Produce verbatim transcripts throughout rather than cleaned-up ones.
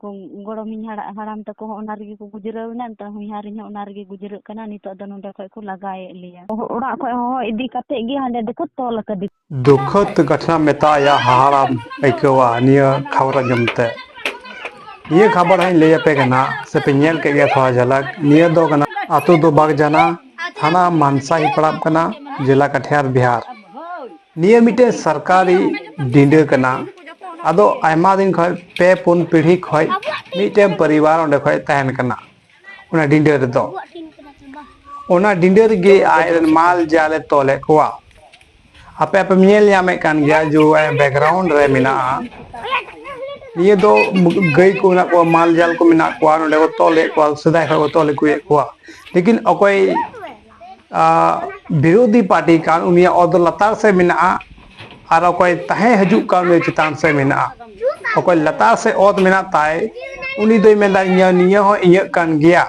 ᱠᱚ ᱜᱚᱲᱚᱢᱤᱧ ᱦᱟᱲᱟ-, ᱦᱟᱲᱟᱢ ᱛᱟᱠᱚ ᱦᱚᱸ ᱚᱱᱟ ᱨᱮᱜᱮ ᱠᱚ ᱜᱩᱡᱨᱟᱹᱣ ᱮᱱᱟ, ᱱᱤᱛᱚᱜ ᱦᱚᱧᱦᱟᱨᱤᱧ ᱦᱚᱸ ᱚᱱᱟ ᱨᱮᱜᱮ ᱜᱩᱡᱨᱟᱹᱜ ᱠᱟᱱᱟ᱾ ᱱᱤᱛᱚᱜ ᱫᱚ ᱱᱚᱸᱰᱮ ᱠᱷᱚᱡ ᱠᱚ ᱞᱟᱜᱟᱭᱮᱫ ᱞᱮᱭᱟ᱾ ᱚᱲᱟᱜ ᱠᱷᱚᱡ ᱦᱚᱦᱚ ᱤᱫᱤ ᱠᱟᱛᱮ ᱜᱮ ᱦᱟᱸᱰᱮ ᱫᱚᱠᱚ ᱛᱚᱞ ᱟᱠᱟᱫᱮ᱾ ᱫᱩᱠᱷᱚᱫ ᱜᱷᱚᱴᱱᱟ ᱢᱮᱛᱟᱭᱟ, ᱦᱟᱦᱟᱲᱟᱢ ᱟᱹᱭᱠᱟᱹᱣᱟ ᱱᱤᱭᱟᱹ ᱠᱷᱚᱵᱚᱨ ᱟᱸᱡᱚᱢ ᱛᱮ᱾ ᱱᱤᱭᱟᱹ ᱠᱷᱚᱵᱚᱨ ᱦᱚᱸᱧ ᱞᱟᱹᱭ ᱟᱯᱮ ᱠᱟᱱᱟ, ᱥᱮᱯᱮ ᱧᱮᱞ ᱠᱮᱫ ᱜᱮᱭᱟ ᱛᱷᱚᱲᱟ ᱡᱷᱟᱞᱟᱠ᱾ ᱱᱤᱭᱟᱹ ᱫᱚ ᱠᱟᱱᱟ ᱟᱹᱛᱩ ᱫᱚ ᱵᱟᱜᱽᱡᱟᱱᱟ, ᱛᱷᱟᱱᱟ ᱢᱟᱱᱥᱟ ᱦᱤᱯᱲᱟᱯ ᱠᱟᱱᱟ, ᱡᱮᱞᱟ ᱠᱟᱴᱷᱤᱭᱟᱨ, ᱵᱤᱦᱟᱨ᱾ ᱱᱤᱭᱟᱹ ᱢᱤᱫᱴᱮᱱ ᱥᱚᱨᱠᱟᱨᱤ ᱰᱤᱸᱰᱟᱹ ᱠᱟᱱᱟ᱾ ᱟᱫᱚ ᱟᱭᱢᱟ ᱫᱤᱱ ᱠᱷᱚᱡ, ᱯᱮ ᱯᱩᱱ ᱯᱤᱲᱦᱤ ᱠᱷᱚᱡ ᱢᱤᱫᱴᱮᱱ ᱯᱚᱨᱤᱵᱟᱨ ᱚᱸᱰᱮ ᱠᱷᱚᱡ ᱛᱟᱦᱮᱱ ᱠᱟᱱᱟ᱾ ᱚᱱᱟ ᱰᱤᱸᱰᱟᱹ ᱨᱮᱫᱚ, ᱚᱱᱟ ᱰᱤᱸᱰᱟᱹ ᱨᱮᱜᱮ ᱟᱡ ᱨᱮᱱ ᱢᱟᱞ ᱡᱟᱞᱮ ᱛᱚᱞᱮᱫ ᱠᱚᱣᱟ᱾ ᱟᱯᱮ ᱟᱯᱮ ᱧᱮᱞ ᱧᱟᱢᱮᱫ ᱠᱟᱱ ᱜᱮᱭᱟ ᱡᱮ background ᱨᱮ ᱢᱮᱱᱟᱜᱼᱟ᱾ ᱱᱤᱭᱟᱹ ᱫᱚ ᱜᱟᱹᱭ ᱠᱚ ᱢᱮᱱᱟᱜ ᱠᱚᱣᱟ, ᱢᱟᱞ ᱡᱟᱞ ᱠᱚ ᱢᱮᱱᱟᱜ ᱠᱚᱣᱟ, ᱱᱚᱸᱰᱮ ᱠᱚ ᱛᱚᱞᱮᱫ ᱠᱚᱣᱟ, ᱥᱮᱫᱟᱭ ᱠᱷᱚᱱ ᱠᱚ ᱛᱚᱞ ᱟᱹᱜᱩᱭᱮᱫ ᱠᱚᱣᱟ᱾ ᱞᱮᱠᱤᱱ ᱚᱠᱚᱭ, ᱟ, ᱵᱤᱨᱳᱫᱷᱤ ᱯᱟᱨᱴᱤ ᱠᱟᱱ, ᱩᱱᱤᱭᱟᱜ ᱚᱛ ᱫᱚ ᱞᱟᱛᱟᱨ ᱥᱮᱫ ᱢᱮᱱᱟᱜᱼᱟ, ᱟᱨ ᱚᱠᱚᱭ ᱛᱟᱦᱮᱸ ᱦᱤᱡᱩᱜ ᱠᱟᱱ, ᱩᱱᱤ ᱪᱮᱛᱟᱱ ᱥᱮᱫ ᱢᱮᱱᱟᱜᱼᱟ᱾ ᱚᱠᱚᱭ ᱞᱟᱛᱟᱨ ᱥᱮᱫ ᱚᱛ ᱢᱮᱱᱟᱜ ᱛᱟᱭ, ᱩᱱᱤ ᱫᱚᱭ ᱢᱮᱱᱫᱟ, "ᱤᱧᱟᱹᱜ, ᱱᱤᱭᱟᱹ ᱦᱚᱸ ᱤᱧᱟᱹᱜ ᱠᱟᱱ ᱜᱮᱭᱟ᱾"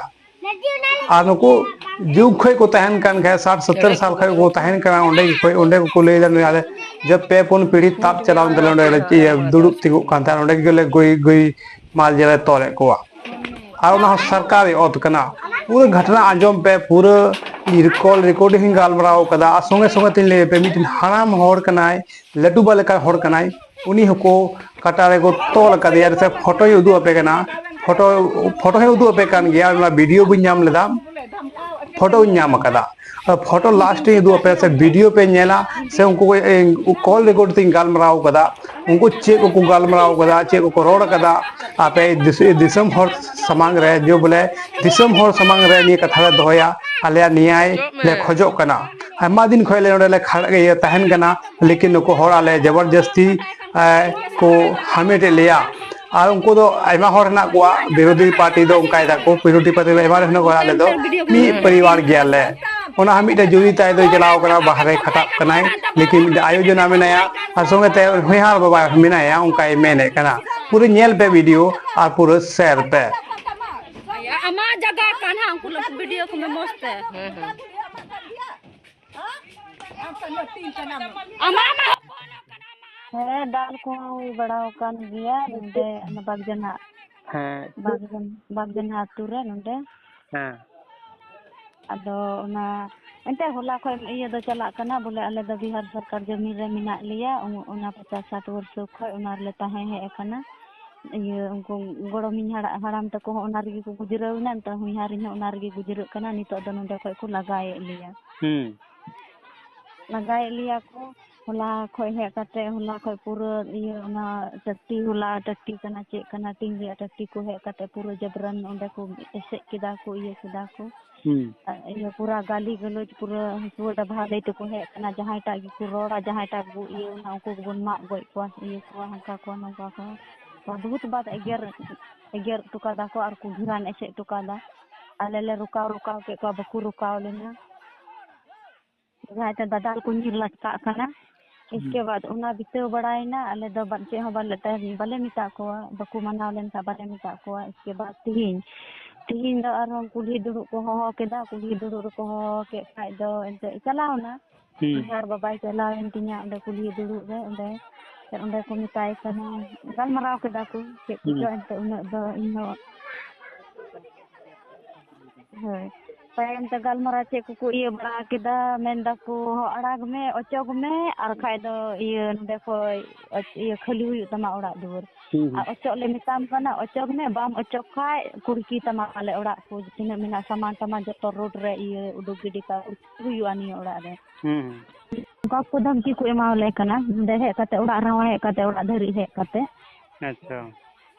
ᱟᱨ ᱱᱩᱠᱩ ᱡᱩᱜᱽ ᱠᱷᱚᱡ ᱠᱚ ᱛᱟᱦᱮᱱ ᱠᱟᱱ ᱠᱷᱟᱡ, ᱥᱟᱴ ᱥᱚᱛᱛᱚᱨ ᱥᱟᱞ ᱠᱷᱚᱡ ᱠᱚ ᱛᱟᱦᱮᱱ ᱠᱟᱱᱟ, ᱚᱸᱰᱮ ᱜᱮ ᱠᱷᱚᱡ, ᱚᱸᱰᱮ ᱠᱚ ᱞᱟᱹᱭ ᱮᱫᱟ, "ᱱᱩᱭ ᱟᱞᱮ ᱡᱚᱵ ᱯᱮ ᱯᱩᱱ ᱯᱤᱲᱦᱤ ᱛᱟᱵ ᱪᱟᱞᱟᱣ ᱮᱱ ᱛᱟᱞᱮ, ᱚᱸᱰᱮ ᱞᱮ ᱤᱭᱟᱹ ᱫᱩᱲᱩᱵ ᱛᱤᱸᱜᱩᱜ ᱠᱟᱱ ᱛᱟᱦᱮᱸᱫ, ᱚᱸᱰᱮ ᱜᱮᱞᱮ ᱜᱟᱹᱭ, ᱜᱟᱹᱭ ᱢᱟᱞ ᱡᱟᱞᱮ ᱛᱚᱞᱮᱫ ᱠᱚᱣᱟ᱾" ᱟᱨ ᱚᱱᱟ ᱦᱚᱸ ᱥᱚᱨᱠᱟᱨᱤ ᱚᱛ ᱠᱟᱱᱟ᱾ ᱯᱩᱨᱟᱹ ᱜᱷᱚᱴᱱᱟ ᱟᱸᱡᱚᱢ ᱯᱮ, ᱯᱩᱨᱟᱹ call recording ᱦᱚᱸᱧ ᱜᱟᱞᱢᱟᱨᱟᱣ ᱠᱟᱫᱟ, ᱟᱨ ᱥᱚᱸᱜᱮ ᱥᱚᱸᱜᱮ ᱛᱤᱧ ᱞᱟᱹᱭ ᱟᱯᱮ, ᱢᱤᱫᱴᱮᱱ ᱦᱟᱲᱟᱢ ᱦᱚᱲ ᱠᱟᱱᱟᱭ, ᱞᱟᱹᱴᱩ ᱵᱟ ᱞᱮᱠᱟ ᱦᱚᱲ ᱠᱟᱱᱟᱭ, ᱩᱱᱤ ᱦᱚᱸᱠᱚ ᱠᱟᱴᱟ ᱨᱮᱠᱚ ᱛᱚᱞ ᱟᱠᱟᱫᱮᱭᱟ᱾ ᱥᱮ ᱯᱷᱳᱴᱳᱧ ᱩᱫᱩᱜ ᱟᱯᱮ ᱠᱟᱱᱟ, ᱯᱷᱳᱴᱳ, ᱯᱷᱳᱴᱳ ᱦᱚᱸᱧ ᱩᱫᱩᱜ ᱟᱯᱮ ᱠᱟᱱ ᱜᱮᱭᱟ, ᱚᱱᱟ ᱵᱷᱤᱰᱤᱭᱳ ᱵᱟᱹᱧ ᱧᱟᱢ ᱞᱮᱫᱟ, ᱯᱷᱳᱴᱳᱧ ᱧᱟᱢ ᱟᱠᱟᱫᱟ᱾ ᱟᱨ ᱯᱷᱳᱴᱳ ᱞᱟᱥᱴ ᱨᱤᱧ ᱩᱫᱩᱜ ᱟᱯᱮᱭᱟ, ᱥᱮ ᱵᱷᱤᱰᱤᱭᱳ ᱯᱮ ᱧᱮᱞᱟ, ᱥᱮ ᱩᱱᱠᱩ ᱠᱚ, ᱮ, call record ᱛᱤᱧ ᱜᱟᱞᱢᱟᱨᱟᱣ ᱠᱟᱫᱟ, ᱩᱱᱠᱩ ᱪᱮᱫ ᱠᱚᱠᱚ ᱜᱟᱞᱢᱟᱨᱟᱣ ᱠᱟᱫᱟ, ᱪᱮᱫ ᱠᱚᱠᱚ ᱨᱚᱲ ᱠᱟᱫᱟ, ᱟᱯᱮ ᱫᱤᱥ-, ᱫᱤᱥᱚᱢ ᱦᱚᱲ ᱥᱟᱢᱟᱝ ᱨᱮ, ᱡᱮ ᱵᱚᱞᱮ ᱫᱤᱥᱚᱢ ᱦᱚᱲ ᱥᱟᱢᱟᱝ ᱨᱮ ᱱᱤᱭᱟᱹ ᱠᱟᱛᱷᱟ ᱞᱮ ᱫᱚᱦᱚᱭᱟ, ᱟᱞᱮᱭᱟᱜ ᱱᱮᱭᱟᱭ ᱞᱮ ᱠᱷᱚᱡᱚᱜ ᱠᱟᱱᱟ᱾ ᱟᱭᱢᱟ ᱫᱤᱱ ᱠᱷᱚᱡ ᱞᱮ ᱱᱚᱰᱮ ᱞᱮ ᱠᱷᱟᱲ-, ᱤᱭᱟᱹ, ᱛᱟᱦᱮᱱ ᱠᱟᱱᱟ, ᱞᱮᱠᱤᱱ ᱱᱩᱠᱩ ᱦᱚᱲ ᱟᱞᱮ ᱡᱚᱵᱚᱨᱡᱚᱥᱛᱤ, ᱮ, ᱠᱚ ᱦᱟᱢᱮᱴᱮᱫ ᱞᱮᱭᱟ᱾ ᱟᱨ ᱩᱱᱠᱩ ᱫᱚ ᱟᱭᱢᱟ ᱦᱚᱲ ᱦᱮᱱᱟᱜ ᱠᱚᱣᱟ, ᱵᱤᱨᱳᱫᱷᱤ ᱯᱟᱨᱴᱤ ᱫᱚ ᱚᱱᱠᱟᱭ ᱫᱟᱠᱚ, ᱵᱤᱨᱳᱫᱷᱤ ᱯᱟᱨᱴᱤ ᱫᱚ ᱟᱭᱢᱟ ᱦᱚᱲ ᱦᱮᱱᱟᱜ ᱠᱚᱣᱟ, ᱟᱞᱮ ᱫᱚ ᱢᱤᱫ ᱯᱚᱨᱤᱵᱟᱨ ᱜᱮᱭᱟᱞᱮ᱾ ᱚᱱᱟ ᱦᱚᱸ ᱢᱤᱫᱴᱮᱱ ᱡᱩᱨᱤ ᱛᱟᱭ ᱫᱚᱭ ᱪᱟᱞᱟᱣ ᱠᱟᱱᱟ, ᱵᱟᱦᱨᱮ ᱠᱷᱟᱴᱟᱜ ᱠᱟᱱᱟᱭ, ᱞᱮᱠᱤᱱ ᱢᱤᱫᱴᱮᱱ ᱟᱭᱳ ᱡᱚᱱᱟ ᱢᱮᱱᱟᱭᱟ, ᱟᱨ ᱥᱚᱸᱜᱮ ᱛᱮ ᱦᱚᱧᱦᱟᱨ ᱵᱟᱵᱟ ᱢᱮᱱᱟᱭᱟ, ᱚᱱᱠᱟᱭ ᱢᱮᱱᱮᱫ ᱠᱟᱱᱟ᱾ ᱯᱩᱨᱟᱹ ᱧᱮᱞ ᱯᱮ ᱵᱷᱤᱰᱤᱭᱳ ᱟᱨ ᱯᱩᱨᱟᱹ ᱥᱮᱭᱟᱨ ᱯᱮ᱾ ᱟᱢᱟᱜ ᱡᱟᱭᱜᱟ ᱠᱟᱱᱟ, ᱩᱱᱠᱩ ᱞᱟᱹᱴᱩ ᱵᱷᱤᱰᱤᱭᱳ ᱠᱚ ᱢᱮ ᱢᱚᱡᱽ ᱛᱮ᱾ ᱟᱢᱟᱜ ᱢᱟ ᱦᱚᱯᱚᱱᱚᱜ ᱠᱟᱱᱟ, ᱟᱢᱟᱜ᱾ ᱦᱮᱸ, ᱫᱟᱞ ᱠᱚᱦᱚᱸ ᱦᱩᱭ ᱵᱟᱲᱟ ᱟᱠᱟᱱ ᱜᱮᱭᱟ ᱱᱚᱰᱮ, ᱚᱱᱟ ᱵᱟᱜᱽᱡᱟᱱᱟ, ᱦᱮᱸ᱾ ᱵᱟᱜᱽᱡᱟᱱ-, ᱵᱟᱜᱽᱡᱟᱱᱟ ᱟᱹᱛᱩ ᱨᱮ ᱱᱚᱰᱮ᱾ ᱦᱮᱸ᱾ ᱟᱫᱚ ᱚᱱᱟ ᱮᱱᱛᱮ ᱦᱚᱞᱟ ᱠᱷᱚᱱ ᱤᱭᱟᱹ ᱫᱚ ᱪᱟᱞᱟᱜ ᱠᱟᱱᱟ, ᱵᱚᱞᱮ ᱟᱞᱮ ᱫᱚ ᱵᱤᱦᱟᱨ ᱥᱚᱨᱠᱟᱨ ᱡᱚᱢᱤ ᱨᱮ ᱢᱮᱱᱟᱜ ᱞᱮᱭᱟ, ᱚᱱ-, ᱚᱱᱟ ᱯᱚᱪᱟᱥ ᱥᱟᱴ ᱵᱚᱨᱥᱚ ᱠᱷᱚᱱ ᱚᱱᱟ ᱨᱮᱞᱮ ᱛᱟᱦᱮᱸ ᱦᱮᱡ ᱟᱠᱟᱱᱟ᱾ ᱤᱭᱟᱹ ᱩᱱᱠᱩ ᱜᱚᱲᱚᱢᱤᱧ ᱦᱟᱲᱟ-, ᱦᱟᱲᱟᱢ ᱛᱟᱠᱚ ᱦᱚᱸ ᱚᱱᱟ ᱨᱮᱜᱮ ᱠᱚ ᱜᱩᱡᱽᱨᱟᱹᱣ ᱮᱱᱟ, ᱱᱤᱛᱚᱜ ᱦᱚᱧᱦᱟᱨᱤᱧ ᱦᱚᱸ ᱚᱱᱟ ᱨᱮᱜᱮ ᱜᱩᱡᱽᱨᱟᱹᱜ ᱠᱟᱱᱟ᱾ ᱱᱤᱛᱚᱜ ᱫᱚ ᱱᱚᱰᱮ ᱠᱷᱚᱱ ᱠᱚ ᱞᱟᱜᱟᱭᱮᱫ ᱞᱮᱭᱟ᱾ ᱦᱩᱸ᱾ ᱞᱟᱜᱟᱭᱮᱫ ᱞᱮᱭᱟ ᱠᱚ᱾ ᱦᱚᱞᱟ ᱠᱷᱚᱡ ᱦᱮᱡ ᱠᱟᱛᱮ, ᱦᱚᱞᱟ ᱠᱷᱚᱡ ᱯᱩᱨᱟᱹ ᱤᱭᱟᱹ ᱚᱱᱟ ᱴᱟᱴᱤ, ᱦᱚᱞᱟ ᱴᱟᱴᱤ ᱠᱟᱱᱟ, ᱪᱮᱫ ᱠᱟᱱᱟ, ᱴᱤᱝ ᱨᱮᱭᱟᱜ ᱴᱟᱴᱤ ᱠᱚ ᱦᱮᱡ ᱠᱟᱛᱮ ᱯᱩᱨᱟᱹ ᱡᱟᱵᱨᱟᱱ ᱚᱸᱰᱮ ᱠᱚ ᱮᱥᱮᱫ ᱠᱮᱫᱟ ᱠᱚ, ᱤᱭᱟᱹ ᱠᱮᱫᱟ ᱠᱚ᱾ ᱦᱩᱸ᱾ ᱤᱭᱟᱹ ᱯᱩᱨᱟ ᱜᱟᱹᱞᱤ ᱜᱟᱞᱚᱪ, ᱯᱩᱨᱟᱹ ᱦᱟᱹᱥᱩᱣᱟᱹ ᱰᱟᱵᱷᱟ ᱞᱟᱹᱭ ᱛᱮᱠᱚ ᱦᱮᱡ ᱠᱟᱱᱟ, ᱡᱟᱦᱟᱸᱭ ᱴᱟᱜ ᱜᱮᱠᱚ ᱨᱚᱲᱟ, ᱡᱟᱦᱟᱸᱭ ᱴᱟᱜ ᱜᱮᱠᱚ ᱤᱭᱟᱹ ᱚᱱᱟ, ᱩᱱᱠᱩ ᱜᱮᱵᱚᱱ ᱢᱟᱜ ᱜᱚᱡ ᱠᱚᱣᱟ, ᱤᱭᱟᱹ ᱠᱚᱣᱟ, ᱦᱟᱱᱠᱟ ᱠᱚᱣᱟ, ᱱᱚᱝᱠᱟ ᱠᱚᱣᱟ᱾ ᱵᱚᱦᱩᱛ ᱵᱟᱫ ᱮᱜᱮᱨ, ᱮᱜᱮᱨ ᱦᱚᱴᱚ ᱠᱟᱫᱟ ᱠᱚ ᱟᱨ ᱠᱚ ᱜᱷᱮᱨᱟᱱ ᱮᱥᱮᱫ ᱦᱚᱴᱚ ᱠᱟᱫᱟ᱾ ᱟᱞᱮ ᱞᱮ ᱨᱚᱠᱟᱣ, ᱨᱚᱠᱟᱣ ᱠᱮᱫ ᱠᱚᱣᱟ, ᱵᱟᱠᱚ ᱨᱚᱠᱟᱣ ᱞᱮᱱᱟ᱾ ᱡᱟᱦᱟᱸᱭ ᱛᱮ ᱫᱟᱫᱟᱞ ᱠᱚ ᱧᱤᱨ ᱞᱟᱴᱠᱟᱜ ᱠᱟᱱᱟ᱾ ᱦᱩᱸ᱾ ᱤᱥᱠᱮ ᱵᱟᱫ ᱚᱱᱟ ᱵᱤᱛᱟᱹᱣ ᱵᱟᱲᱟᱭᱮᱱᱟ, ᱟᱞᱮ ᱫᱚ ᱵᱟ-, ᱪᱮᱫ ᱦᱚᱸ ᱵᱟᱞᱮ, ᱵᱟᱞᱮ ᱢᱮᱛᱟᱜ ᱠᱚᱣᱟ, ᱵᱟᱠᱚ ᱢᱟᱱᱟᱣ ᱞᱮᱱᱠᱷᱟᱱ ᱵᱟᱞᱮ ᱢᱮᱛᱟᱜ ᱠᱚᱣᱟ᱾ ᱤᱥᱠᱮ ᱵᱟᱫ ᱛᱤᱦᱤᱧ, ᱛᱤᱦᱤᱧ ᱫᱚ ᱟᱨᱦᱚᱸ ᱠᱩᱞᱦᱤ ᱫᱩᱲᱩᱵ ᱠᱚ ᱦᱚᱦᱚ ᱠᱮᱫᱟ, ᱠᱩᱞᱦᱤ ᱫᱩᱲᱩᱵ ᱨᱮᱠᱚ ᱦᱚᱦᱚ ᱠᱮᱫ ᱠᱷᱟᱡ ᱫᱚ ᱮᱱᱛᱮᱫ ᱪᱟᱞᱟᱣ ᱮᱱᱟ᱾ ᱦᱩᱸ᱾ ᱟᱨ ᱵᱟᱵᱟᱭ ᱪᱟᱞᱟᱣᱮᱱ ᱛᱤᱧᱟ ᱚᱸᱰᱮ ᱠᱩᱞᱦᱤ ᱫᱩᱲᱩᱵ ᱨᱮ, ᱚᱸᱰᱮ, ᱚᱸᱰᱮ ᱠᱚ ᱢᱮᱛᱟᱭ ᱠᱟᱱᱟ, ᱜᱟᱞᱢᱟᱨᱟᱣ ᱠᱮᱫᱟ ᱠᱚ, ᱪᱮᱫ ᱦᱩᱸ᱾ ᱠᱚᱪᱚ ᱮᱱᱛᱮᱫ ᱩᱱᱟᱹᱜ ᱫᱚ ᱤᱧ ᱦᱚᱸ ᱦᱳᱭ᱾ ᱛᱟᱭᱚᱢ ᱛᱮ ᱜᱟᱞᱢᱟᱨᱟᱣ ᱪᱮᱫ ᱠᱚᱠᱚ ᱤᱭᱟᱹ ᱵᱟᱲᱟ ᱠᱮᱫᱟ, ᱢᱮᱱ ᱫᱟᱠᱚ, "ᱦᱚᱸ, ᱟᱲᱟᱜᱽ ᱢᱮ, ᱚᱪᱚᱜᱽ ᱢᱮ, ᱟᱨ ᱠᱷᱟᱡ ᱫᱚ ᱤᱭᱟᱹ ᱱᱚᱸᱰᱮ ᱠᱷᱚᱡ ᱤᱭᱟᱹ ᱠᱷᱟᱹᱞᱤ ᱦᱩᱭᱩᱜ ᱛᱟᱢᱟ ᱚᱲᱟᱜ ᱫᱩᱣᱟᱹᱨ᱾ ᱦᱩᱸ, ᱦᱩᱸ᱾ ᱟᱨ ᱚᱪᱚᱜ ᱞᱮ ᱢᱮᱛᱟᱢ ᱠᱟᱱᱟ, ᱚᱪᱚᱜᱽ ᱢᱮ, ᱵᱟᱢ ᱚᱪᱚᱜ ᱠᱷᱟᱡ ᱠᱩᱲᱠᱤ ᱛᱟᱢᱟ ᱟᱞᱮ ᱚᱲᱟᱜ ᱠᱚ, ᱛᱤᱱᱟᱹᱜ ᱢᱮᱱᱟᱜᱼᱟ ᱥᱟᱢᱟᱱ ᱴᱟᱢᱟᱱ ᱡᱚᱛᱚ ᱨᱳᱰ ᱨᱮ ᱤᱭᱟᱹ ᱩᱰᱩᱠ ᱜᱤᱰᱤ ᱠᱟᱜ ᱦᱩᱭᱩᱜᱼᱟ ᱱᱤᱭᱟᱹ ᱚᱲᱟᱜ ᱨᱮ᱾" ᱦᱩᱸ, ᱦᱩᱸ᱾ ᱚᱱᱠᱟ ᱠᱚ ᱫᱷᱟᱢᱠᱤ ᱠᱚ ᱮᱢᱟᱣᱟᱞᱮ ᱠᱟᱱᱟ, ᱱᱚᱸᱰᱮ ᱦᱮᱡ ᱠᱟᱛᱮ, ᱚᱲᱟᱜ ᱨᱮᱦᱚᱸ ᱦᱮᱡ ᱠᱟᱛᱮ, ᱚᱲᱟᱜ ᱫᱷᱟᱹᱨᱤᱡ ᱦᱮᱡ ᱠᱟᱛᱮ᱾ ᱟᱪᱪᱷᱟ᱾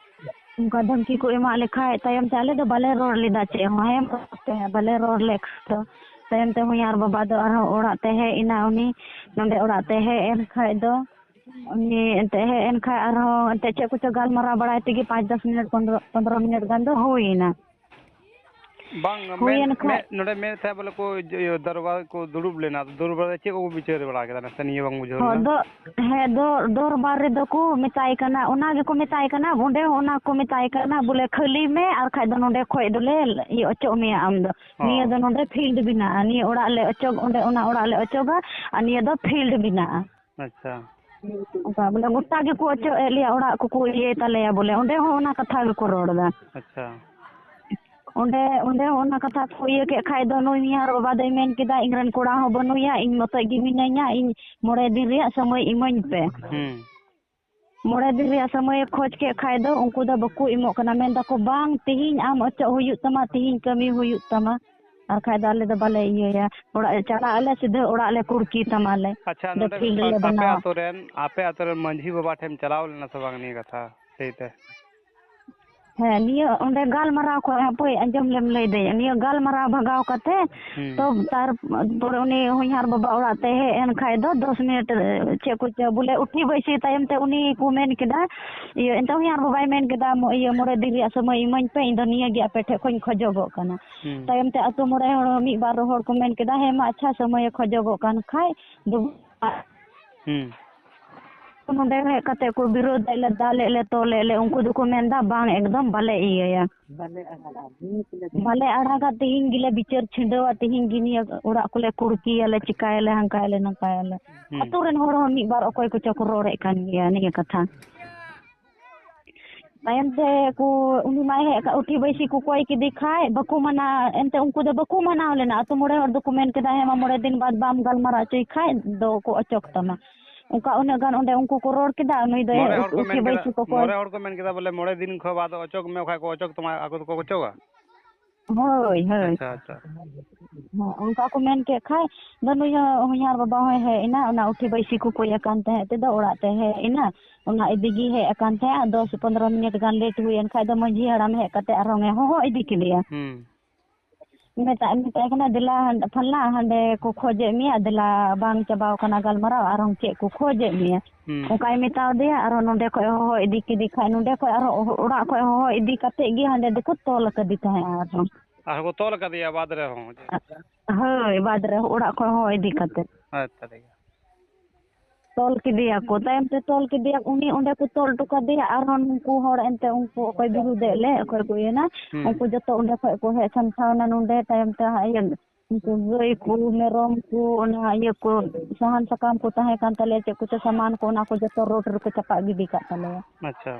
ᱚᱱᱠᱟ ᱫᱷᱟᱢᱠᱤ ᱠᱚ ᱮᱢᱟᱜ ᱞᱮᱠᱷᱟᱡ, ᱛᱟᱭᱚᱢ ᱛᱮ ᱟᱞᱮ ᱫᱚ ᱵᱟᱞᱮ ᱨᱚᱲ ᱞᱮᱫᱟ ᱪᱮᱫ ᱦᱚᱸ, ᱦᱮᱸ, ᱵᱟᱞᱮ ᱨᱚᱲ ᱞᱮᱫ ᱠᱷᱟᱡ ᱫᱚ, ᱛᱟᱭᱚᱢ ᱛᱮ ᱦᱚᱧᱦᱟᱨ ᱵᱟᱵᱟ ᱫᱚ ᱟᱨᱦᱚᱸ ᱚᱲᱟᱜ ᱛᱮ ᱦᱮᱡ ᱮᱱᱟ ᱩᱱᱤ, ᱱᱚᱸᱰᱮ ᱚᱲᱟᱜ ᱛᱮ ᱦᱮᱡ ᱮᱱ ᱠᱷᱟᱡ ᱫᱚ, ᱩᱱᱤ ᱮᱱᱛᱮ ᱦᱮᱡ ᱮᱱ ᱠᱷᱟᱡ ᱟᱨᱦᱚᱸ ᱮᱱᱛᱮ ᱪᱮᱫ ᱠᱚᱪᱚ ᱜᱟᱞᱢᱟᱨᱟᱣ ᱵᱟᱲᱟᱭ ᱛᱮᱜᱮ ᱯᱟᱸᱪ ᱫᱚᱥ ᱢᱤᱱᱤᱴ, ᱯᱚᱱᱫᱽᱨᱚ, ᱯᱚᱱᱫᱽᱨᱚ ᱢᱤᱱᱤᱴ ᱜᱟᱱ ᱫᱚ ᱦᱩᱭ ᱮᱱᱟ᱾ ᱵᱟᱝ, ᱦᱩᱭᱮᱱ ᱢᱮᱱ, ᱠᱷᱟᱡ ᱢᱮᱱ, ᱱᱚᱰᱮ ᱢᱮᱱᱮᱫ ᱛᱟᱦᱮᱸᱫ ᱵᱚᱞᱮ ᱠᱚ ᱤᱭᱟᱹ, ᱤᱭᱟᱹ, ᱫᱚᱨᱵᱟᱨ ᱠᱚ ᱫᱩᱲᱩᱵ ᱞᱮᱱᱟ, ᱫᱚᱨᱵᱟᱨ ᱨᱮ ᱪᱮᱫ ᱠᱚᱠᱚ ᱵᱤᱪᱟᱹᱨ ᱵᱟᱲᱟ ᱠᱮᱫᱟ? ᱱᱟᱥᱮ ᱱᱤᱭᱟᱹ ᱵᱟᱝ ᱵᱩᱡᱷᱟᱹᱣ ᱦᱚᱸ, ᱞᱮᱱᱟ᱾ ᱫᱚ-, ᱦᱮᱸ, ᱫᱚ-, ᱫᱚᱨᱵᱟᱨ ᱨᱮᱫᱚ ᱠᱚ ᱢᱮᱛᱟᱭ ᱠᱟᱱᱟ, ᱚᱱᱟ ᱜᱮᱠᱚ ᱢᱮᱛᱟᱭ ᱠᱟᱱᱟ, ᱚᱸᱰᱮ ᱦᱚᱸ ᱚᱱᱟ ᱠᱚ ᱢᱮᱛᱟᱭ ᱠᱟᱱᱟ, ᱵᱚᱞᱮ, "ᱠᱷᱟᱹᱞᱤ ᱢᱮ, ᱟᱨ ᱠᱷᱟᱡ ᱫᱚ ᱱᱚᱰᱮ ᱠᱷᱚᱡ ᱫᱚᱞᱮ ᱤᱭᱟᱹ ᱚᱪᱚᱜ ᱢᱮᱭᱟ ᱟᱢ ᱫᱚ᱾ ᱦᱚᱸ᱾ ᱱᱤᱭᱟᱹ ᱫᱚ ᱱᱚᱰᱮ ᱯᱷᱤᱞᱰ ᱢᱮᱱᱟᱜᱼᱟ, ᱱᱤᱭᱟᱹ ᱚᱲᱟᱜ ᱞᱮ ᱚᱪᱚᱜ, ᱚᱸᱰᱮ ᱚᱱᱟ ᱚᱲᱟᱜ ᱞᱮ ᱚᱪᱚᱜᱟ, ᱟᱨ ᱱᱤᱭᱟᱹ ᱫᱚ ᱯᱷᱤᱞᱰ ᱢᱮᱱᱟᱜᱼᱟ᱾" ᱟᱪᱪᱷᱟ᱾ ᱚᱱᱠᱟ ᱵᱚᱞᱮ ᱜᱚᱴᱟ ᱜᱮᱠᱚ ᱚᱪᱚᱜ ᱮᱫ ᱞᱮᱭᱟ, ᱚᱲᱟᱜ ᱠᱚᱠᱚ ᱤᱭᱟᱹᱭ ᱛᱟᱞᱮᱭᱟ ᱵᱚᱞᱮ, ᱚᱸᱰᱮ ᱦᱚᱸ ᱚᱱᱟ ᱠᱟᱛᱷᱟ ᱜᱮᱠᱚ ᱨᱚᱲ ᱮᱫᱟ᱾ ᱟᱪᱪᱷᱟ᱾ ᱚᱸᱰᱮ, ᱚᱸᱰᱮ ᱦᱚᱸ ᱚᱱᱟ ᱠᱟᱛᱷᱟ ᱠᱚ ᱤᱭᱟᱹ ᱠᱮᱫ ᱠᱷᱟᱡ ᱫᱚ, ᱱᱩᱭ ᱢᱤᱭᱟᱨ ᱵᱟᱵᱟ ᱫᱚᱭ ᱢᱮᱱ ᱠᱮᱫᱟ, "ᱤᱧ ᱨᱮᱱ ᱠᱚᱲᱟ ᱦᱚᱸ ᱵᱟᱹᱱᱩᱭᱟ, ᱤᱧ ᱢᱚᱛᱚᱡ ᱜᱮ ᱢᱤᱱᱟᱹᱧᱟ, ᱤᱧ ᱢᱚᱬᱮ ᱫᱤᱱ ᱨᱮᱭᱟᱜ ᱥᱚᱢᱚᱭ ᱤᱢᱟᱹᱧ ᱯᱮ᱾" ᱦᱩᱸ᱾ ᱢᱚᱬᱮ ᱫᱤᱱ ᱨᱮᱭᱟᱜ ᱥᱚᱢᱚᱭᱮ ᱠᱷᱚᱡᱽ ᱠᱮᱫ ᱠᱷᱟᱡ ᱫᱚ, ᱩᱱᱠᱩ ᱫᱚ ᱵᱟᱠᱚ ᱮᱢᱚᱜ ᱠᱟᱱᱟ, ᱢᱮᱱ ᱫᱟᱠᱚ, "ᱵᱟᱝ, ᱛᱤᱦᱤᱧ ᱟᱢ ᱚᱪᱚᱜ ᱦᱩᱭᱩᱜ ᱛᱟᱢᱟ, ᱛᱤᱦᱤᱧ ᱠᱟᱹᱢᱤ ᱦᱩᱭᱩᱜ ᱛᱟᱢᱟ, ᱟᱨ ᱠᱷᱟᱡ ᱫᱚ ᱟᱞᱮ ᱫᱚ ᱵᱟᱞᱮ ᱤᱭᱟᱹᱭᱟ, ᱚᱲᱟᱜ ᱪᱟᱞᱟᱜ ᱟᱞᱮ, ᱥᱤᱫᱷᱟᱹ ᱚᱲᱟᱜ ᱞᱮ ᱠᱩᱲᱠᱤ ᱛᱟᱢᱟᱞᱮ, ᱟᱪᱪᱷᱟ, ᱫᱮ ᱱᱚᱰᱮ ᱯᱷᱤᱞᱰ ᱨᱮᱞᱮ ᱟᱯᱮ ᱵᱮᱱᱟᱣᱟ᱾" ᱟᱛᱳ ᱨᱮᱱ, ᱟᱯᱮ ᱟᱛᱳ ᱨᱮᱱ ᱢᱟᱺᱡᱷᱤ ᱵᱟᱵᱟ ᱴᱷᱮᱱ ᱪᱟᱞᱟᱣ ᱞᱮᱱᱟ ᱥᱮ ᱵᱟᱝ ᱱᱤᱭᱟᱹ ᱠᱟᱛᱷᱟ ᱞᱟᱹᱭ ᱛᱮ? ᱦᱮᱸ, ᱱᱤᱭᱟᱹ ᱚᱸᱰᱮ ᱜᱟᱞᱢᱟᱨᱟᱣ ᱠᱷᱚᱡ, ᱦᱟᱯᱳᱭ ᱟᱸᱡᱚᱢ ᱞᱮᱢ, ᱞᱟᱹᱭ ᱫᱟᱹᱧ, ᱱᱤᱭᱟᱹ ᱜᱟᱞᱢᱟᱨᱟᱣ ᱵᱷᱟᱜᱟᱣ ᱠᱟᱛᱮ ᱦᱩᱸ᱾ ᱛᱚ ᱛᱟᱨᱯᱚᱨᱮ ᱩᱱᱤ ᱦᱚᱧᱦᱟᱨ ᱵᱟᱵᱟ ᱚᱲᱟᱜ ᱛᱮ ᱦᱮᱡ ᱮᱱ ᱠᱷᱟᱡ ᱫᱚ ᱫᱚᱥ ᱢᱤᱱᱤᱴ, ᱮ, ᱪᱮᱫ ᱠᱚᱪᱚ ᱵᱚᱞᱮ ᱩᱴᱷᱤ ᱵᱟᱹᱭᱥᱤ ᱛᱟᱭᱚᱢ ᱛᱮ ᱩᱱᱤ ᱠᱚ ᱢᱮᱱ ᱠᱮᱫᱟ, ᱤᱭᱟᱹ, ᱮᱱᱛᱮ ᱦᱚᱧᱦᱟᱨ ᱵᱟᱵᱟᱭ ᱢᱮᱱ ᱠᱮᱫᱟ, ᱢᱚ-, ᱤᱭᱟᱹ, "ᱢᱚᱬᱮ ᱫᱤᱱ ᱨᱮᱭᱟᱜ ᱥᱚᱢᱚᱭ ᱤᱢᱟᱹᱧ ᱯᱮ, ᱤᱧ ᱫᱚ ᱱᱤᱭᱟᱹ ᱜᱮ ᱟᱯᱮ ᱴᱷᱮᱡ ᱠᱷᱚᱡ ᱤᱧ ᱠᱷᱚᱡᱚᱜᱚᱜ ᱠᱟᱱᱟ᱾" ᱦᱩᱸ᱾ ᱛᱟᱭᱚᱢ ᱛᱮ ᱟᱛᱳ ᱢᱚᱬᱮ ᱦᱚᱲ, ᱢᱤᱫ ᱵᱟᱨ ᱦᱚᱲ ᱠᱚ ᱢᱮᱱ ᱠᱮᱫᱟ, "ᱦᱮᱸ ᱢᱟ, ᱟᱪᱪᱷᱟ, ᱥᱚᱢᱚᱭᱮ ᱠᱷᱚᱡᱚᱜᱚᱜ ᱠᱟᱱ ᱠᱷᱟᱡ ᱫᱩ-" ᱦᱩᱸ᱾ ᱱᱚᱸᱰᱮ ᱦᱮᱡ ᱠᱟᱛᱮ ᱠᱚ ᱵᱤᱨᱳᱫᱮᱫ ᱞᱮ, ᱫᱟᱞᱮᱫ ᱞᱮ, ᱛᱚᱞᱮᱫ ᱞᱮ, ᱩᱱᱠᱩ ᱫᱚᱠᱚ ᱢᱮᱱᱫᱟ, "ᱵᱟᱝ, ᱮᱠᱫᱚᱢ ᱵᱟᱞᱮ ᱤᱭᱟᱹᱭᱟ, ᱵᱟᱞᱮ ᱟᱲᱟᱜᱟ, ᱛᱤᱦᱤᱧ ᱜᱮᱞᱮ ᱵᱤᱪᱟᱹᱨ ᱪᱷᱤᱰᱟᱹᱣᱟ, ᱛᱤᱦᱤᱧ ᱜᱮ ᱱᱤᱭᱟᱹ ᱚᱲᱟᱜ ᱠᱚᱞᱮ ᱠᱩᱲᱠᱤᱭᱟᱞᱮ, ᱪᱤᱠᱟᱭᱟᱞᱮ, ᱦᱟᱱᱠᱟᱭᱟᱞᱮ, ᱱᱚᱝᱠᱟᱭᱟᱞᱮ᱾" ᱦᱩᱸ᱾ ᱟᱛᱳ ᱨᱮᱱ ᱦᱚᱲ ᱦᱚᱸ ᱢᱤᱫ ᱵᱟᱨ ᱚᱠᱚᱭ ᱠᱚᱪᱚ ᱠᱚ ᱨᱚᱲᱮᱫ ᱠᱟᱱ ᱜᱮᱭᱟ ᱱᱤᱭᱟᱹ ᱠᱟᱛᱷᱟ᱾ ᱛᱟᱭᱚᱢ ᱛᱮ ᱠᱚ, ᱩᱱᱤ ᱢᱟᱭ ᱦᱮᱡ ᱟᱠᱟᱫ, ᱩᱴᱷᱤ ᱵᱟᱹᱭᱥᱤ ᱠᱚ ᱠᱚᱭ ᱠᱮᱫᱮ ᱠᱷᱟᱡ, ᱵᱟᱠᱚ ᱢᱟᱱᱟ, ᱮᱱᱛᱮ ᱩᱱᱠᱩ ᱫᱚ ᱵᱟᱠᱚ ᱢᱟᱱᱟᱣ ᱞᱮᱱᱟ᱾ ᱟᱛᱳ ᱢᱚᱬᱮ ᱦᱚᱲ ᱫᱚᱠᱚ ᱢᱮᱱ ᱠᱮᱫᱟ, "ᱦᱮᱸ ᱢᱟ, ᱢᱚᱬᱮ ᱫᱤᱱ ᱵᱟᱫ ᱵᱟᱢ ᱜᱟᱞᱢᱟᱨᱟᱣ ᱦᱚᱪᱚᱭ ᱠᱷᱟᱡ ᱫᱚ ᱠᱚ ᱚᱪᱚᱜ ᱛᱟᱢᱟ᱾" ᱚᱱᱠᱟ ᱩᱱᱟᱹᱜ ᱜᱟᱱ ᱚᱸᱰᱮ ᱩᱱᱠᱩ ᱠᱚ ᱨᱚᱲ ᱠᱮᱫᱟ, ᱱᱩᱭ ᱫᱚ ᱢᱚᱬᱮ ᱦᱚᱲ ᱠᱚ ᱩᱴᱷᱤ ᱢᱮᱱ ᱠᱮᱫᱟ, ᱵᱟᱹᱭᱥᱤ ᱠᱚ ᱠᱚᱭ᱾ ᱢᱚᱬᱮ ᱦᱚᱲ ᱠᱚ ᱢᱮᱱ ᱠᱮᱫᱟ ᱵᱚᱞᱮ, "ᱢᱚᱬᱮ ᱫᱤᱱ ᱠᱷᱚᱱ ᱵᱟᱫ ᱚᱪᱚᱜ ᱢᱮ, ᱵᱟᱠᱷᱟᱡ ᱠᱚ ᱚᱪᱚᱜ ᱛᱟᱢᱟ, ᱟᱠᱚ ᱫᱚᱠᱚ ᱚᱪᱚᱜᱟ?" ᱦᱳᱭ, ᱦᱳᱭ᱾ ᱟᱪᱪᱷᱟ, ᱟᱪᱪᱷᱟ᱾ ᱦᱚᱸ, ᱚᱱᱠᱟ ᱠᱚ ᱢᱮᱱ ᱠᱮᱫ ᱠᱷᱟᱡ ᱫᱚ ᱱᱩᱭ ᱦᱚᱸ ᱦᱚᱧᱦᱟᱨ ᱵᱟᱵᱟ ᱦᱚᱸᱭ ᱦᱮᱡ ᱮᱱᱟ, ᱚᱱᱟ ᱩᱴᱷᱤ ᱵᱟᱹᱭᱥᱤ ᱠᱚ ᱠᱚᱭ ᱟᱠᱟᱱ ᱛᱟᱦᱮᱸᱫ ᱛᱮᱫᱚ ᱚᱲᱟᱜ ᱛᱮ ᱦᱮᱡ ᱮᱱᱟ᱾ ᱚᱱᱟ ᱤᱫᱤ ᱜᱮ ᱦᱮᱡ ᱟᱠᱟᱱ ᱛᱟᱦᱮᱸᱫ, ᱫᱚᱥ ᱯᱚᱱᱫᱽᱨᱚ ᱢᱤᱱᱤᱴ ᱜᱟᱱ ᱞᱮᱴ ᱦᱩᱭᱮᱱ ᱠᱷᱟᱡ ᱫᱚ ᱢᱟᱺᱡᱷᱤ ᱦᱟᱲᱟᱢ ᱦᱮᱡ ᱠᱟᱛᱮ ᱟᱨᱦᱚᱸ ᱮ ᱦᱚᱦᱚ ᱤᱫᱤ ᱠᱮᱫᱮᱭᱟ᱾ ᱦᱩᱸ᱾ ᱢᱮᱛᱟᱜ, ᱢᱮᱛᱟᱭ ᱠᱟᱱᱟ, "ᱫᱮᱞᱟ ᱯᱷᱟᱞᱱᱟ, ᱦᱟᱸᱰᱮ ᱠᱚ ᱠᱷᱚᱡᱮᱫ ᱢᱮᱭᱟ, ᱫᱮᱞᱟ ᱵᱟᱝ ᱪᱟᱵᱟᱣ ᱠᱟᱱᱟ ᱜᱟᱞᱢᱟᱨᱟᱣ, ᱟᱨᱦᱚᱸ ᱪᱮᱫ ᱠᱚ ᱠᱷᱚᱡᱮᱫ ᱢᱮᱭᱟ?" ᱦᱩᱸ᱾ ᱚᱱᱠᱟᱭ ᱢᱮᱛᱟᱣ ᱫᱮᱭᱟ, ᱟᱨᱦᱚᱸ ᱱᱚᱸᱰᱮ ᱠᱷᱚᱡ ᱦᱚᱦᱚ ᱤᱫᱤ ᱠᱮᱫᱮ ᱠᱷᱟᱡ, ᱱᱚᱸᱰᱮ ᱠᱷᱚᱡ ᱟᱨᱦᱚᱸ ᱚᱲᱟᱜ ᱠᱷᱚᱡ ᱦᱚᱦᱚ ᱤᱫᱤ ᱠᱟᱛᱮ ᱜᱮ ᱦᱟᱸᱰᱮ ᱫᱚᱠᱚ ᱛᱚᱞ ᱟᱠᱟᱫᱮ ᱛᱟᱦᱮᱸᱫ ᱟᱨᱦᱚᱸ᱾ ᱟᱨᱦᱚᱸ ᱠᱚ ᱛᱚᱞ ᱟᱠᱟᱫᱮᱭᱟ ᱵᱟᱫᱽ ᱨᱮᱦᱚᱸ? ᱦᱳᱭ, ᱵᱟᱫᱽ ᱨᱮ ᱚᱲᱟᱜ ᱠᱷᱚᱡ ᱦᱚᱦᱚ ᱤᱫᱤ ᱠᱟᱛᱮ᱾ ᱟᱪᱪᱷᱟ, ᱴᱷᱤᱠ ᱜᱮᱭᱟ᱾ ᱛᱚᱞ ᱠᱮᱫᱮᱭᱟ ᱠᱚ, ᱛᱟᱭᱚᱢ ᱛᱮ ᱛᱚᱞ ᱠᱮᱫᱮᱭᱟ, ᱩᱱᱤ ᱚᱸᱰᱮ ᱠᱚ ᱛᱚᱞ ᱦᱚᱴᱚ ᱠᱟᱫᱮᱭᱟ᱾ ᱟᱨᱦᱚᱸ ᱱᱩᱠᱩ ᱦᱚᱲ ᱮᱱᱛᱮ ᱩᱱᱠᱩ ᱚᱠᱚᱭ ᱵᱤᱨᱩᱫᱮᱫ ᱞᱮ, ᱚᱠᱚᱭ ᱠᱚ ᱤᱭᱟᱹᱱᱟ, ᱦᱩᱸ᱾ ᱩᱱᱠᱩ ᱡᱚᱛᱚ ᱚᱸᱰᱮ ᱠᱷᱚᱡ ᱠᱚ ᱦᱮᱡ ᱥᱟᱢᱴᱷᱟᱣ ᱮᱱᱟ ᱱᱚᱸᱰᱮ᱾ ᱛᱟᱭᱚᱢ ᱛᱮ ᱦᱟᱸᱜ ᱤᱭᱟᱹ ᱩᱱᱠᱩ ᱜᱟᱹᱭ ᱠᱚ, ᱢᱮᱨᱚᱢ ᱠᱚ, ᱚᱱᱟ ᱤᱭᱟᱹ ᱠᱚ, ᱥᱟᱦᱟᱱ ᱥᱟᱠᱟᱢ ᱠᱚ ᱛᱟᱦᱮᱸ ᱠᱟᱱ ᱛᱟᱞᱮᱭᱟ, ᱪᱮᱫ ᱠᱚᱪᱚ ᱥᱟᱢᱟᱱ ᱠᱚ, ᱚᱱᱟ ᱠᱚ ᱡᱚᱛᱚ ᱨᱳᱰ ᱨᱮᱠᱚ ᱪᱟᱯᱟᱜ ᱜᱤᱰᱤ ᱠᱟᱜ ᱛᱟᱞᱮᱭᱟ᱾ ᱟᱪᱪᱷᱟ᱾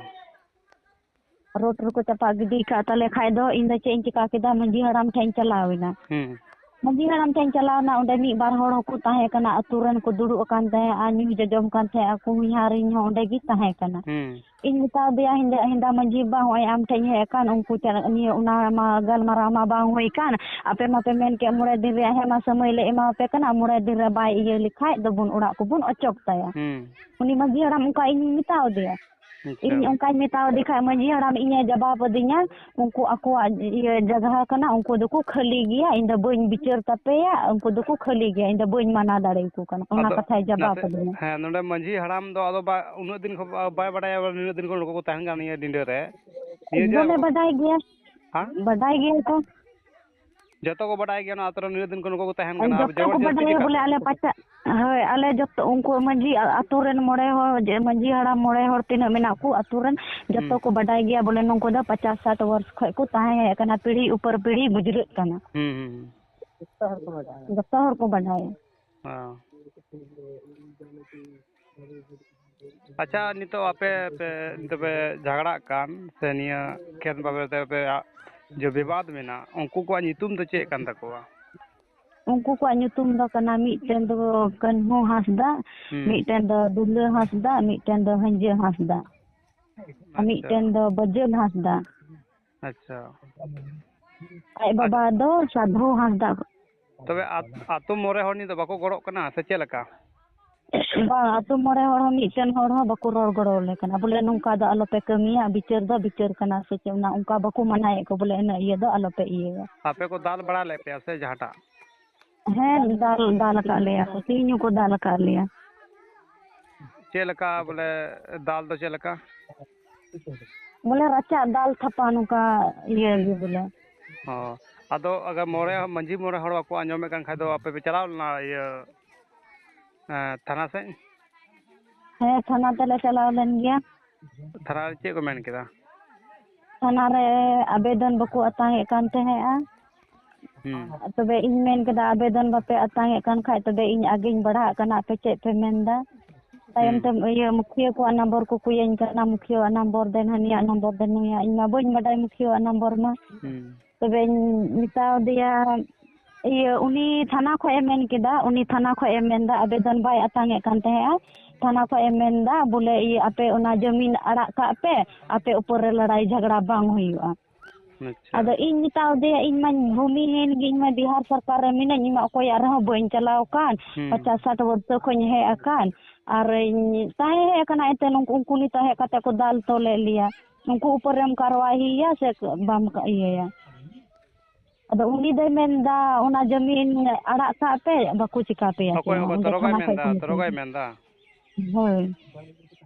ᱨᱳᱰ ᱨᱮᱠᱚ ᱪᱟᱯᱟᱜ ᱜᱤᱰᱤ ᱠᱟᱜ ᱛᱟᱞᱮ ᱠᱷᱟᱡ ᱫᱚ, ᱤᱧ ᱫᱚ ᱪᱮᱫ ᱤᱧ ᱪᱤᱠᱟ ᱠᱮᱫᱟ, ᱢᱟᱹᱡᱷᱤ ᱦᱟᱲᱟᱢ ᱴᱷᱮᱱ ᱤᱧ ᱪᱟᱞᱟᱣ ᱮᱱᱟ᱾ ᱦᱩᱸ᱾ ᱢᱟᱹᱡᱷᱤ ᱦᱟᱲᱟᱢ ᱴᱷᱮᱱ ᱤᱧ ᱪᱟᱞᱟᱣ ᱮᱱᱟ, ᱚᱸᱰᱮ ᱢᱤᱫ ᱵᱟᱨ ᱦᱚᱲ ᱦᱚᱸᱠᱚ ᱛᱟᱦᱮᱸ ᱠᱟᱱᱟ, ᱟᱹᱛᱩ ᱨᱮᱱ ᱠᱚ ᱫᱩᱲᱩᱵ ᱟᱠᱟᱱ ᱛᱟᱦᱮᱸᱜᱼᱟ, ᱧᱩ ᱡᱚᱡᱚᱢ ᱠᱟᱱ ᱛᱟᱦᱮᱸᱜᱼᱟ ᱠᱚ, ᱦᱚᱧᱦᱟᱨᱤᱧ ᱦᱚᱸ ᱚᱸᱰᱮ ᱜᱮ ᱛᱟᱦᱮᱸ ᱠᱟᱱᱟ᱾ ᱦᱩᱸ᱾ ᱤᱧ ᱢᱮᱛᱟ ᱫᱮᱭᱟ, ᱦᱮᱸᱫᱟ, ᱦᱮᱸᱫᱟ ᱢᱟᱹᱡᱷᱤ ᱵᱟ, ᱦᱚᱸᱜᱼᱚᱭ ᱟᱢ ᱴᱷᱮᱱ ᱤᱧ ᱦᱮᱡ ᱟᱠᱟᱱ, ᱩᱱᱠᱩ ᱪᱟᱞᱟᱜ ᱱᱤᱭᱟᱹ ᱚᱱᱟ ᱢᱟ ᱜᱟᱞᱢᱟᱨᱟᱣ ᱢᱟ ᱵᱟᱝ ᱦᱩᱭ ᱠᱟᱱ, ᱟᱯᱮ ᱢᱟᱯᱮ ᱢᱮᱱ ᱠᱮᱫ ᱢᱚᱬᱮ ᱫᱤᱱ ᱨᱮᱭᱟᱜ, ᱦᱮᱸ ᱢᱟ ᱥᱚᱢᱚᱭ ᱞᱮ ᱮᱢᱟᱣᱟᱯᱮ ᱠᱟᱱᱟ, ᱢᱚᱬᱮ ᱫᱤᱱ ᱨᱮ ᱵᱟᱭ ᱤᱭᱟᱹ ᱞᱮᱠᱷᱟᱡ ᱫᱚᱵᱚᱱ ᱚᱲᱟᱜ ᱠᱚᱵᱚᱱ ᱚᱪᱚᱜ ᱛᱟᱭᱟ᱾ ᱦᱩᱸ᱾ ᱩᱱᱤ ᱢᱟᱹᱡᱷᱤ ᱦᱟᱲᱟᱢ ᱚᱱᱠᱟ ᱤᱧᱤᱧ ᱢᱮᱛᱟᱣ ᱫᱮᱭᱟ᱾ ᱟᱪᱪᱷᱟ᱾ ᱤᱧ ᱚᱱᱠᱟᱧ ᱢᱮᱛᱟᱣ ᱫᱮ ᱠᱷᱟᱡ ᱢᱟᱹᱡᱷᱤ ᱦᱟᱲᱟᱢ ᱤᱧᱮ ᱡᱟᱵᱟᱵ ᱟᱹᱫᱤᱧᱟ, ᱩᱱᱠᱩ ᱟᱠᱚᱣᱟᱜ ᱤᱭᱟᱹ ᱡᱟᱭᱜᱟ ᱠᱟᱱᱟ, ᱩᱱᱠᱩ ᱫᱚᱠᱚ ᱠᱷᱟᱹᱞᱤ ᱜᱮᱭᱟ, ᱤᱧ ᱫᱚ ᱵᱟᱹᱧ ᱵᱤᱪᱟᱹᱨ ᱛᱟᱯᱮᱭᱟ, ᱩᱱᱠᱩ ᱫᱚᱠᱚ ᱠᱷᱟᱹᱞᱤ ᱜᱮᱭᱟ, ᱤᱧ ᱫᱚ ᱵᱟᱹᱧ ᱢᱟᱱᱟ ᱫᱟᱲᱮᱭᱟᱠᱚ ᱠᱟᱱᱟ᱾ ᱚᱱᱟ ᱟᱫᱚ ᱠᱟᱛᱷᱟᱭ ᱡᱟᱵᱟᱵ ᱱᱟᱥᱮ, ᱟᱹᱫᱤᱧᱟ᱾ ᱦᱮᱸ, ᱱᱚᱰᱮ ᱢᱟᱹᱡᱷᱤ ᱦᱟᱲᱟᱢ ᱫᱚ ᱟᱫᱚ ᱵᱟ-, ᱩᱱᱟᱹᱜ ᱫᱤᱱ ᱠᱷᱚᱱ ᱵᱟ-, ᱵᱟᱭ ᱵᱟᱰᱟᱭᱟ ᱵᱚᱞᱮ ᱱᱤᱱᱟᱹᱜ ᱫᱤᱱ ᱠᱷᱚᱱ ᱱᱩᱠᱩ ᱠᱚ ᱛᱟᱦᱮᱱ ᱠᱟᱱᱟ ᱱᱤᱭᱟᱹ ᱰᱤᱸᱰᱟᱹ ᱨᱮ᱾ ᱱᱤᱭᱟᱹ ᱡᱮ ᱵᱚᱞᱮ ᱵᱟᱰᱟᱭ ᱜᱮᱭᱟ, ᱦᱮᱸ? ᱵᱟᱰᱟᱭ ᱜᱮᱭᱟ ᱠᱚ᱾ ᱡᱚᱛᱚ ᱠᱚ ᱵᱟᱰᱟᱭ ᱜᱮᱭᱟ ᱱᱚᱣᱟ ᱟᱛᱳ ᱨᱮ ᱱᱤᱱᱟᱹᱜ ᱫᱤᱱ ᱠᱷᱚᱱ ᱱᱩᱠᱩ ᱠᱚ ᱛᱟᱦᱮᱱ ᱠᱟᱱᱟ, ᱟᱵᱚ ᱡᱚᱛᱚ ᱠᱚ ᱡᱚᱵᱚᱨᱡᱚᱥᱛᱤ ᱵᱟᱰᱟᱭᱟ ᱪᱮᱠᱟ? ᱵᱚᱞᱮ ᱟᱞᱮ ᱯᱟᱪᱟ-, ᱦᱳᱭ, ᱟᱞᱮ ᱡᱚᱛᱚ ᱩᱱᱠᱩ ᱢᱟᱹᱡᱷᱤ ᱟ-, ᱟᱛᱳ ᱨᱮᱱ ᱢᱚᱬᱮ ᱦᱚᱲ, ᱡᱮ ᱢᱟᱹᱡᱷᱤ ᱦᱟᱲᱟᱢ ᱢᱚᱬᱮ ᱦᱚᱲ ᱛᱤᱱᱟᱹᱜ ᱢᱮᱱᱟᱜ ᱠᱚ ᱟᱛᱳ ᱨᱮᱱ, ᱡᱚᱛᱚ ᱦᱩᱸ᱾ ᱠᱚ ᱵᱟᱰᱟᱭ ᱜᱮᱭᱟ ᱵᱚᱞᱮ ᱱᱩᱠᱩ ᱫᱚ ᱯᱟᱪᱟᱥ ᱥᱟᱴ ᱵᱚᱨᱥ ᱠᱷᱚᱡ ᱠᱚ ᱛᱟᱦᱮᱸ ᱦᱮᱡ ᱟᱠᱟᱱᱟ, ᱯᱤᱲᱦᱤ ᱩᱯᱚᱨ ᱯᱤᱲᱦᱤ ᱜᱩᱡᱨᱟᱹᱜ ᱠᱟᱱᱟ᱾ ᱦᱩᱸ, ᱦᱩᱸ, ᱦᱩᱸ᱾ ᱡᱚᱛᱚ ᱦᱚᱲ ᱠᱚ ᱵᱟᱰᱟᱭᱟ᱾ ᱦᱮᱸ᱾ ᱟᱪᱪᱷᱟ, ᱱᱤᱛᱚᱜ ᱟᱯᱮ ᱯᱮ, ᱱᱤᱛᱚᱜ ᱯᱮ ᱡᱷᱟᱜᱽᱲᱟᱜ ᱠᱟᱱ ᱥᱮ ᱱᱤᱭᱟᱹ ᱠᱷᱮᱛ ᱵᱟᱵᱚᱫ ᱛᱮ ᱯᱮ ᱡᱮ ᱵᱤᱵᱟᱫ ᱢᱮᱱᱟᱜ, ᱩᱱᱠᱩ ᱠᱚᱣᱟᱜ ᱧᱩᱛᱩᱢ ᱫᱚ ᱪᱮᱫ ᱠᱟᱱ ᱛᱟᱠᱚᱣᱟ? ᱩᱱᱠᱩ ᱠᱚᱣᱟᱜ ᱧᱩᱛᱩᱢ ᱫᱚ ᱠᱟᱱᱟ, ᱢᱤᱫᱴᱮᱱ ᱫᱚ ᱠᱟᱹᱱᱦᱩ ᱦᱟᱸᱥᱫᱟ, ᱦᱩᱸ᱾ ᱢᱤᱫᱴᱮᱱ ᱫᱚ ᱫᱩᱞᱟᱹ ᱦᱟᱸᱥᱫᱟ, ᱢᱤᱫᱴᱮᱱ ᱫᱚ ᱦᱟᱹᱧᱡᱟᱹ ᱦᱟᱸᱥᱫᱟ, ᱟᱨ ᱟᱪᱪᱷᱟ᱾ ᱢᱤᱫᱴᱮᱱ ᱫᱚ ᱵᱟᱹᱡᱟᱹᱞ ᱦᱟᱸᱥᱫᱟ᱾ ᱟᱪᱪᱷᱟ᱾ ᱟᱡ ᱵᱟᱵᱟ ᱟᱪᱪᱷᱟ᱾ ᱫᱚ ᱥᱟᱫᱷᱩ ᱦᱟᱸᱥᱫᱟ᱾ ᱛᱚᱵᱮ ᱟᱛ-, ᱟᱛᱳ ᱢᱚᱬᱮ ᱦᱚᱲ ᱱᱤᱛ ᱫᱚ ᱵᱟᱠᱚ ᱜᱚᱲᱚᱜ ᱠᱟᱱᱟ ᱥᱮ ᱪᱮᱫ ᱞᱮᱠᱟ? ᱵᱟᱝ, ᱟᱛᱳ ᱢᱚᱬᱮ ᱦᱚᱲ ᱦᱚᱸ ᱢᱤᱫᱴᱮᱱ ᱦᱚᱲ ᱦᱚᱸ ᱵᱟᱠᱚ ᱨᱚᱲ ᱜᱚᱲᱚ ᱟᱞᱮ ᱠᱟᱱᱟ, ᱵᱚᱞᱮ ᱱᱚᱝᱠᱟ ᱫᱚ ᱟᱞᱚᱯᱮ ᱠᱟᱹᱢᱤᱭᱟ, ᱵᱤᱪᱟᱹᱨ ᱫᱚ ᱵᱤᱪᱟᱹᱨ ᱠᱟᱱᱟ ᱥᱮ ᱪᱮᱫ, ᱚᱱᱟ ᱚᱱᱠᱟ ᱵᱟᱠᱚ ᱢᱟᱱᱟᱭᱮᱫ ᱠᱚ, ᱵᱚᱞᱮ ᱤᱱᱟᱹᱜ ᱤᱭᱟᱹ ᱫᱚ ᱟᱞᱚᱯᱮ ᱤᱭᱟᱹᱭᱟ᱾ ᱟᱯᱮ ᱠᱚ ᱫᱟᱞ ᱵᱟᱲᱟ ᱞᱮᱫ ᱯᱮᱭᱟ ᱥᱮ ᱡᱟᱦᱟᱸᱴᱟᱜ? ᱦᱮᱸ, ᱫᱟᱞ, ᱫᱟᱞ ᱟᱠᱟᱫ ᱞᱮᱭᱟ ᱠᱚ, ᱛᱮᱦᱮᱧ ᱦᱚᱸᱠᱚ ᱫᱟᱞ ᱟᱠᱟᱫ ᱞᱮᱭᱟ᱾ ᱪᱮᱫ ᱞᱮᱠᱟ ᱵᱚᱞᱮ, ᱫᱟᱞ ᱫᱚ ᱪᱮᱫ ᱞᱮᱠᱟ? ᱵᱚᱞᱮ ᱨᱟᱪᱟ ᱫᱟᱞ ᱛᱷᱟᱯᱟ ᱱᱚᱝᱠᱟ ᱤᱭᱟᱹ ᱜᱮ ᱵᱚᱞᱮ᱾ ᱚ, ᱟᱫᱚ ᱟᱜᱟᱨ ᱢᱚᱬᱮ, ᱢᱟᱺᱡᱷᱤ ᱢᱚᱬᱮ ᱦᱚᱲ ᱵᱟᱠᱚ ᱟᱸᱡᱚᱢᱮᱫ ᱠᱟᱱ ᱠᱷᱟᱡ ᱫᱚ ᱟᱯᱮ ᱯᱮ ᱪᱟᱞᱟᱣ ᱞᱮᱱᱟ ᱤᱭᱟᱹ, ᱮᱸ, ᱛᱷᱟᱱᱟ ᱥᱮᱫ? ᱦᱮᱸ, ᱛᱷᱟᱱᱟ ᱛᱮᱞᱮ ᱪᱟᱞᱟᱣ ᱞᱮᱱ ᱜᱮᱭᱟ᱾ ᱛᱷᱟᱱᱟ ᱨᱮ ᱪᱮᱫ ᱠᱚ ᱢᱮᱱ ᱠᱮᱫᱟ? ᱛᱷᱟᱱᱟ ᱨᱮ ᱟᱵᱮᱫᱚᱱ ᱵᱟᱠᱚ ᱟᱛᱟᱝ ᱮᱫ ᱠᱟᱱ ᱛᱟᱦᱮᱸᱫᱼᱟ᱾ ᱦᱩᱸ᱾ ᱛᱚᱵᱮ ᱤᱧ ᱢᱮᱱ ᱠᱮᱫᱟ, ᱟᱵᱮᱫᱚᱱ ᱵᱟᱯᱮ ᱟᱛᱟᱝ ᱮᱫ ᱠᱟᱱ ᱠᱷᱟᱡ, ᱛᱚᱵᱮ ᱤᱧ ᱟᱜᱮᱧ ᱵᱟᱲᱦᱟᱜ ᱠᱟᱱᱟ, ᱟᱯᱮ ᱪᱮᱫ ᱯᱮ ᱢᱮᱱ ᱮᱫᱟ? ᱛᱟᱭᱚᱢ ᱦᱩᱸ᱾ ᱛᱮ ᱤᱭᱟᱹ ᱢᱩᱠᱷᱤᱭᱟᱹ ᱠᱚᱣᱟᱜ ᱱᱟᱢᱵᱚᱨ ᱠᱚ ᱠᱩᱭᱟᱹᱧ ᱠᱟᱱᱟ, ᱢᱩᱠᱷᱤᱭᱟᱹᱣᱟᱜ ᱱᱟᱢᱵᱚᱨ ᱫᱮᱱ, ᱦᱟᱹᱱᱤᱭᱟᱜ ᱱᱟᱢᱵᱚᱨ ᱫᱮᱱ, ᱱᱩᱭᱟᱜ, ᱤᱧ ᱢᱟ ᱵᱟᱹᱧ ᱵᱟᱰᱟᱭ ᱢᱩᱠᱷᱤᱭᱟᱹᱣᱟᱜ ᱱᱟᱢᱵᱚᱨ ᱢᱟ᱾ ᱦᱩᱸ᱾ ᱛᱚᱵᱮᱧ ᱢᱮᱛᱟᱣ ᱫᱮᱭᱟ, ᱤᱭᱟᱹ, ᱩᱱᱤ ᱛᱷᱟᱱᱟ ᱠᱷᱚᱡ ᱮ ᱢᱮᱱ ᱠᱮᱫᱟ, ᱩᱱᱤ ᱛᱷᱟᱱᱟ ᱠᱷᱚᱡ ᱮ ᱢᱮᱱ ᱮᱫᱟ, ᱟᱵᱮᱫᱚᱱ ᱵᱟᱭ ᱟᱛᱟᱝ ᱮᱫ ᱠᱟᱱ ᱛᱟᱦᱮᱸᱜᱼᱟ᱾ ᱛᱷᱟᱱᱟ ᱠᱷᱚᱡ ᱮ ᱢᱮᱱ ᱮᱫᱟ, ᱵᱚᱞᱮ, ᱤᱭᱟᱹ, ᱟᱯᱮ ᱚᱱᱟ ᱡᱟᱹᱢᱤᱱ ᱟᱲᱟᱜ ᱠᱟᱜ ᱯᱮ, ᱟᱯᱮ ᱩᱯᱚᱨ ᱨᱮ ᱞᱟᱲᱟᱭ ᱡᱷᱟᱜᱽᱲᱟ ᱵᱟᱝ ᱦᱩᱭᱩᱜᱼᱟ᱾ ᱟᱪᱪᱷᱟ᱾ ᱟᱫᱚ ᱤᱧ ᱢᱮᱛᱟᱣ ᱫᱮᱭᱟ, ᱤᱧ ᱢᱟᱧ ᱵᱷᱩᱢᱤᱦᱤᱱ ᱜᱮ, ᱤᱧ ᱢᱟ ᱵᱤᱦᱟᱨ ᱥᱚᱨᱠᱟᱨ ᱨᱮ ᱢᱤᱱᱟᱹᱧ, ᱤᱧ ᱢᱟ ᱚᱠᱚᱭᱟᱜ ᱨᱮᱦᱚᱸ ᱵᱟᱹᱧ ᱪᱟᱞᱟᱣ ᱟᱠᱟᱱ᱾ ᱦᱩᱸ᱾ ᱯᱚᱪᱟᱥ ᱥᱟᱴ ᱵᱚᱨᱥᱚ ᱠᱷᱚᱱ ᱤᱧ ᱦᱮᱡ ᱟᱠᱟᱱ, ᱟᱨ ᱤᱧ ᱛᱟᱦᱮᱸ ᱦᱮᱡ ᱟᱠᱟᱱᱟ, ᱮᱱᱛᱮ ᱩᱱᱠᱩ, ᱩᱱᱠᱩ ᱱᱤᱛᱚᱜ ᱦᱮᱡ ᱠᱟᱛᱮ ᱠᱚ ᱫᱟᱞ ᱛᱚᱞᱮᱫ ᱞᱮᱭᱟ᱾ ᱩᱱᱠᱩ ᱩᱯᱚᱨᱮᱢ ᱠᱟᱨᱣᱟᱦᱤᱭᱟ ᱥᱮ ᱵᱟᱢ ᱠᱟ-, ᱤᱭᱟᱹᱭᱟ? ᱟᱫᱚ ᱩᱱᱤ ᱫᱚᱭ ᱢᱮᱱᱫᱟ, ᱚᱱᱟ ᱡᱟᱹᱢᱤᱱ ᱟᱲᱟᱜ ᱠᱟᱜ ᱯᱮ, ᱵᱟᱠᱚ ᱪᱤᱠᱟ ᱯᱮᱭᱟ ᱪᱮᱫ ᱚᱠᱚᱭ, ᱦᱚᱸ᱾ ᱚᱠᱚᱭ ᱚᱸᱰᱮ ᱛᱚᱨᱚᱜᱟᱭ ᱛᱷᱟᱱᱟ ᱠᱷᱚᱡ ᱢᱮᱱᱫᱟ? ᱠᱚ ᱢᱮᱛᱟᱹᱧ ᱛᱚᱨᱚᱜᱟᱭ ᱠᱟᱱᱟ᱾ ᱢᱮᱱᱫᱟ? ᱦᱳᱭ᱾